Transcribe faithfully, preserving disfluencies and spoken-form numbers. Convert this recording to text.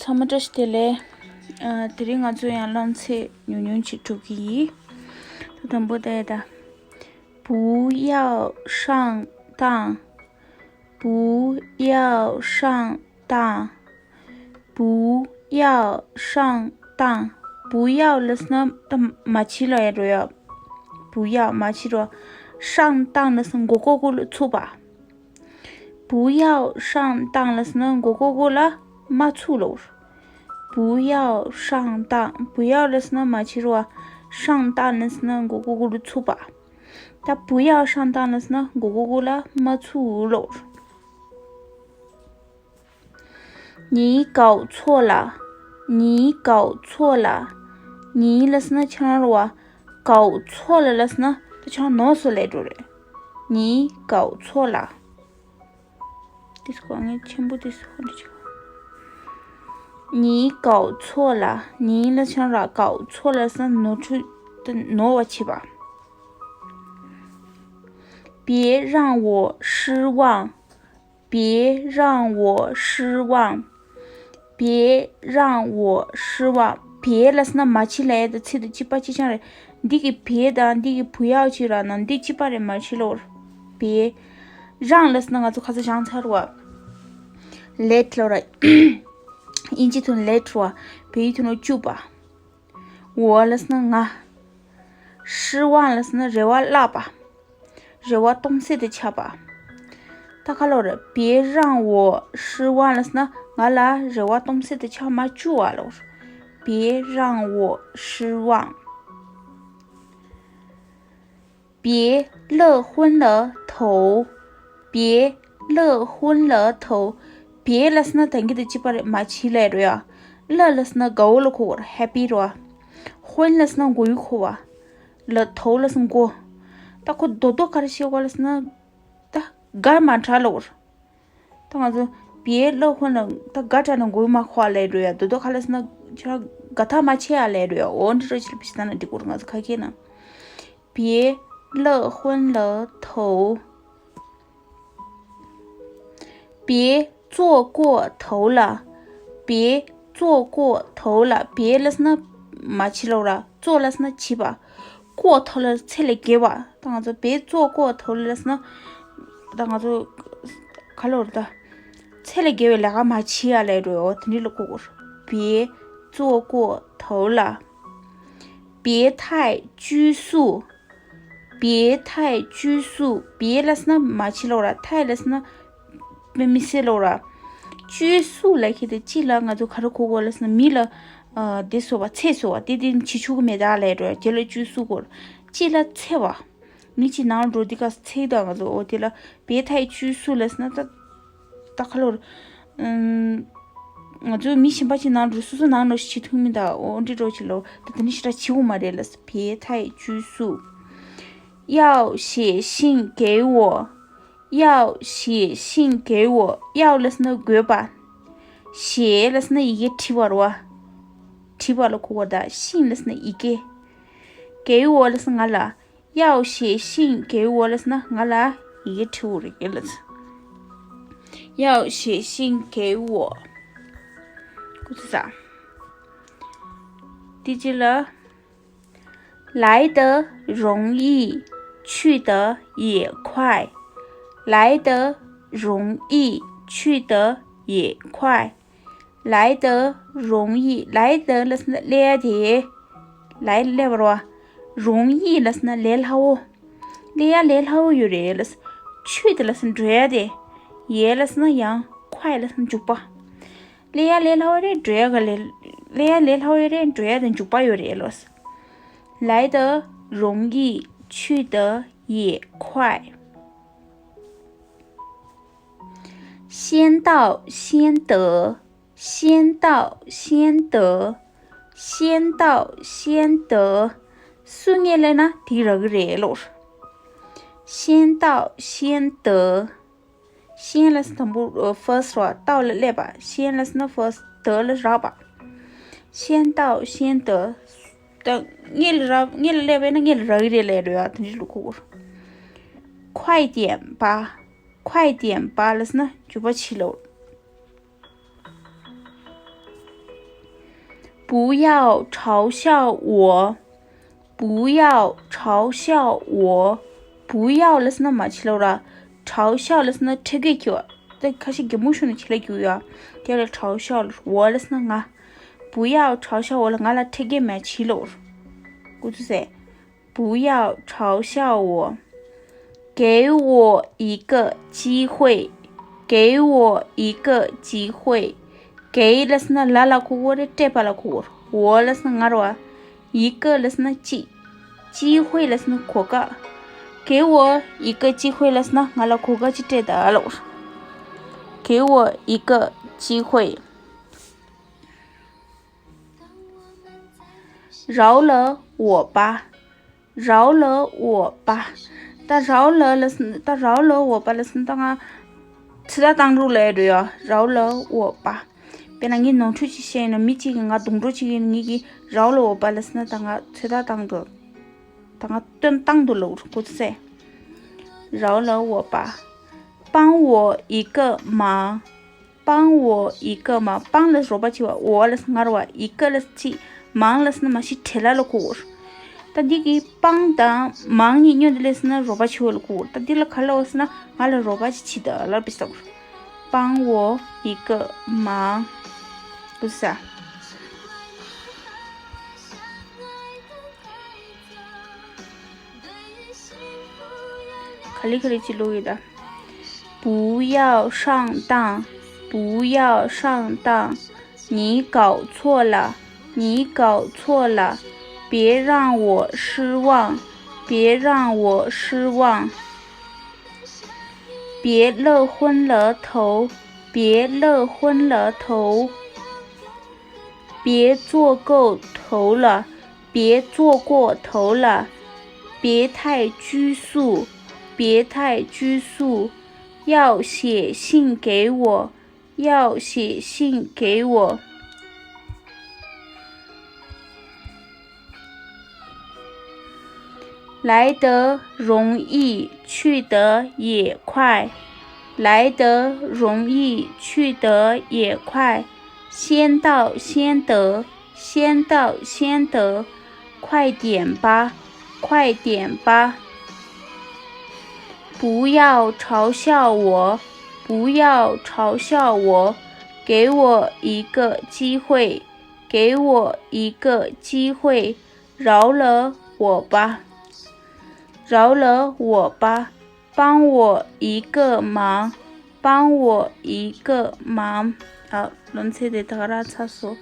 ཚང་མ་བཀྲ་ཤིས་བདེ་ལེགས། ཨ། དེ་རིང་ང་ཚོ་ཡང་གླེང་ཚིག་ཉུང་ཉུང་ཅིག་སྒྲུབ་ཀྱི་ཡིན། ད་དང་པོ་དེ་ད། 不要上当། 不要上当། 不要上当། 不要ལབ་སོང་ན་ད་མ་བྱེད་ལབ་ཡ་འགྲོ་ཡ། 不要མ་བྱེད་རོགས། 上当ལབ་སོང་ན་མགོ་སྐོར་སྐོར་ལ་ཚུགས་པ། 不要上当ལབ་སོང་ན་མགོ་སྐོར་སྐོར་ལ་མ་ཚུགས་ལབ། 不要上当། 不要ལབ་སོང་ན་མ་བྱེད་རོགས། 上当ལབ་སོང་ན་མགོ་སྐོར་སྐོར་ལ་ཚུགས་པ། ད་不要上当ལབ་སོང་ན་མགོ་སྐོར་སྐོར་ལ་མ་ཚུགས་ལབ། 你搞错了། 你搞错了། 你ལབ་སོང་ན་ཁྱེད་རང་རེད་བ། 搞错了ལབ་སོང་ན་ད་ཁྱེད་རང་ནོར་སོང་ལབ་འགྲོ་རེད། 你搞错了། དེ་སྐོར་ངས་ཆེན་པོ་དེ་སྐོར་འདྲི་ཆོག 你搞错了། 你ལབ་ཁྱེད་རང་ར། 搞错了ལབ་སོང་ན་ནོར་འཁྲུལ། ནོར་བ་བྱས་པ། 别让我失望། 别让我失望། 别让我失望། 别ལབ་སོང་ན་མ་བྱེད་ལབ་ཡ་དང་ཚིག་དང་གཅིག་པ་གཅིག་རྐྱང་རེད། འདི་གི་别དང་འདི་གི་不要ཅིག་ར་ན་འདི་གཅིག་པ་རེད། མ་བྱེད་ལབ། 别། 让ལབ་སོང་ན་ང་ཚོ་ཁ་སང་སྦྱངས་ཚར་བ། let ལབ་ར། དབྱིན་ཇི་ཐོག་ནས་let ར། བོད་ཡིག་ཐོག་ནས་བཅུག་པ། 我ལབ་སོང་ན་ང་། 失望ལབ་སོང་ན་རེ་བ་བརླག་པ། རེ་བ་སྟོང་ཟད་དུ་ཆགས་པ། ད་ག་ལབ་རེད། 别让我失望ལབ་སོང་ན་ང་ལ་རེ་བ་སྟོང་ཟད་དུ་ཆགས་མ་བཅུག་པ་ལབ། 别让我失望། 别乐昏了头། 别乐昏了头། 别ལབ་སོང་ན་ད་གིན་དང་གཅིག་པ་རེད། མ་བྱེད་ལབ་རེད་ཡ། 乐ལབ་སོང་ན་དགའ་བོ་ལ་གོ་བ་རེད། happy རེད་བ། 昏ལབ་སོང་ན་མགོ་ཡུ་འཁོར་བ། 了头ལབ་སོང་ན་མགོ། ད་ཁོ་རྡོག་རྡོག་ག་རེ་བྱེད་དགོས་ལབ་སོང་ན། ད་དགའ་མ་དྲག་ལབ། ད་ང་ཚོ་别乐昏了། ད་དགའ་དྲགས་ནས་མགོ་མ་འཁོར་བ་ལབ་འགྲོ་ཡ། རྡོག་རྡོག་ག་ལབ་སོང་ན་ཁྱོད་རང་དགའ་ཐག་མ་ཆད་ཡ་ལབ་འགྲོ་ཡ། འོ་འདི་འདྲ་ཅིག་ལ་བྱེད་ས་ན་འགྲིག་གོ་ང་ཚོ་ཁ་སྐད་ནང་། 别乐昏了头། 别坐过头了། 别坐过头了། 别ལབ་སོང་ན་མ་བྱེད་ལབ་ར། 坐ལབ་སོང་ན་བྱེད་པ། 过头ལབ་ཚད་ལས་བརྒལ་བ། ད་ང་ཚོ་别坐过头了ལབ་སོང་ན། ད་ང་ཚོ་ག་ལབ་ར་ད། ཚད་ལས་བརྒལ་བའི་ལས་ཀ་མ་བྱེད་ཡ་ལབ་འགྲོ་ཡ། འོ་དེ་འདྲ་ལ་གོ་དགོས། 别坐过头了། 别太拘束། 别太拘束། 别ལབ་སོང་ན་མ་བྱེད་ལབ་ར། 太ལབ་སོང་ན་མི་མི་སེར་ལབ་ར། 拘束ལབ་ཁྱེད་དེ་སྤྱི་ལ་ང་ཚོ་ག་རེ་གོ་དགོས་ལབ་སོང་ན་མི་ལ། ཨ། དེ་བཟོ་བ་ཚད་བཟོ་བ་དེ་དེ་བྱེད་ཆོག་གི་མེད་ད་ལབ་འགྲོ་ཡ། དེ་ལ་拘束གོ། སྤྱི་ལ་ཚད་པ། མི་གཅིག་ནང་འགྲོ་དེ་ག་ཚད་ད་ང་ཚོ་འོ་དེ་ལ་别太拘束ལབ་སོང་ན་ད། ད་ག་ལབ་ར། ཨུམ། ང་ཚོ་མི་གཞན་པ་ཅིག་ནང་འགྲོ་སོ་སོ་ནང་འགྲོ་ཞིག་བྱེད་ཐུབ་མིན་ད། འོ་འདི་འགྲོ་ཅིག་ལོ། ད་དེ་ནི་ཞེ་དྲག་བྱེད་དགོས་མ་རེད་ལབ། 别太拘束། 要写信给我། 要写信给我། 要ལབ་སོང་ན་དགོས་པ། 写ལབ་སོང་ན་ཡི་གེ་བྲིས་པ་རེད་བ། བྲིས་པ་ལ་གོ་བ་ད། 信ལབ་སོང་ན་ཡི་གེ། 给我ལབ་སོང་ན་ང་ལ། 要写信给我ལབ་སོང་ན་ང་ལ་ཡི་གེ་བྲིས་པ་རེད་ལབ། 要写信给我། ཀུ་ཚུ་ས། དེ་རྗེས་ལ། 来得容易，去得也快。来得容易，去得也快。 来得容易། 来得ལབ་སོང་ན་སླེབས་ཡ་དེ། 来སླེབས་པ་རེད་བ། 容易ལབ་སོང་ན་ལས་སླ་བོ། སླེབས་ཡ་ལས་སླ་བོ་ཡོད་རེད་ལབ། 去ད་ལབ་སོང་ན་འགྲོ་ཡ་དེ། 也ལབ་སོང་ན་ཡང་། 快ལབ་སོང་ན་འཇུག་པ། སླེབས་ཡ་ལས་སླ་བོ་རེད། འགྲོ་ཡ་ག་ལས། སླེབས་ཡ་ལས་སླ་བོ་ཡོད་རེད། འགྲོ་ཡ་དེ་འཇུག་པ་ཡོད་རེད་ལབ། 来得容易，去得也快。 先到先得。 先到先得。 先到先得། སུ་སྔོན་སླེབས་ན་དེ་རག་གི་རེད་ལབ། 先到先得། 先ལབ་སོང་ན་དང་པོ། ཨ། first རེད་བ། 到ལ་སླེབས་པ། 先ལབ་སོང་ན་first། 得ལ་རག་པ། 先到先得། ད་སྔོན་ལ་རག་སྔོན་ལ་སླེབས་པ་ཡིན་ན་སྔོན་ལ་རག་གི་རེད་ལབ་འགྲོ་ཡ། དེ་འདྲ་ལ་གོ་དགོས། 快点吧། 快点吧ལབ་སོང་ན་མགྱོགས་པོ་བྱེད་ལབ། 不要嘲笑我。不要嘲笑我。不要 ལབ་སོང་ན་མ་བྱེད་ལབ་ར། 嘲笑 ལབ་སོང་ན་ཁྲེལ་གེ་གྱུར་བ། ད་ཁ་ཤས་གད་མོ་ཤོར་ནས་བྱེད་ལ་གྱུར་ཡོད། དེ་ལ་嘲笑 ལབ། 我 ལབ་སོང་ན་ང་། 不要嘲笑我 ལབ། ང་ལ་ཁྲེལ་གེ་མ་བྱེད་ལབ། ཀུ་ཚུ་ཟེར། 不要嘲笑我。给我一个机会。给我一个机会。 给 ལབ་སོང་ན་ལ་ལ་གོ་གོ་རེད། སྤྲད་པ་ལ་གོ་གོ་རེད། 我 ལབ་སོང་ན་ང་རེད་བ། 一个 ལབ་སོང་ན་གཅིག 机会 ལབ་སོང་ན་གོ་སྐབས། 给我一个机会 ལབ་སོང་ན་ང་ལ་གོ་སྐབས་ཅིག་སྤྲད་དང་ལབ། 给我一个机会。饶了我吧。饶了我吧。 ད་饶了 ལབ་སོང་ད་饶了我吧 ལབ་སོང་ད་ང་ཚོད་ལྟ་བཏང་རོགས་ལབ་འགྲོ་ཡ། 饶了我吧། དཔེར་ན་ངས་ནོར་འཁྲུལ་ཅིག་བཤད་ཡིན་ན། མི་གཅིག་གིས་ང་རྡུང་འགྲོ་ཅིག་ཡིན་ན། ངེད་ཀྱིས་རའོ་ལ་འོ་པ་ལབ་སོང་ན་ད་ང་ཚོད་ལྟ་བཏང་འདུག་ད་ང་སྟོན་བཏང་འདུག་ལབ་དགོས་ཚེ། རའོ་ལ་འོ་པ། 帮我一个忙。帮我一个忙。 帮 ལ་རོགས་པ་བྱེད་པ། 我 ལ་ང་རོགས་པ། 一个 ལ་གཅིག 忙 ལ་སོང་ན་མ་གཞི་བྲེལ་ལ་ལ་གོ་དགོས། ད་འདི་གི་帮དང་忙 གཉིས་མཉམ་དུ་སླེབས་སོང་ན་རོགས་པ་བྱེད་པ་ལ་གོ་དགོས། ད་འདི་ལ་ག་ལབ་སོང་ན་ང་ལ་རོགས་པ་ཅིག་བྱེད་དང་ལབ་པའི་སྐབས། 帮我一个忙。 ལབ་ས། ག་ལེ་ག་ལེ་ཅིག་ཀློག་ཡོད་ད། 不要上当，不要上当。 你搞错了，你搞错了，别让我失望，别让我失望。别热昏了头，别热昏了头，别做过头了，别做过头了，别太拘束，别太拘束，要写信给我， 要写信给我。 来得容易，去得也快。来得容易，去得也快。先到先得，先到先得。快点吧，快点吧。 不要嘲笑我，不要嘲笑我，给我一个机会，给我一个机会，饶了我吧，饶了我吧，帮我一个忙，帮我一个忙。 ཨ། ལོ་ཚད་དེ་ད་ག་རང་ཚར་སོང་།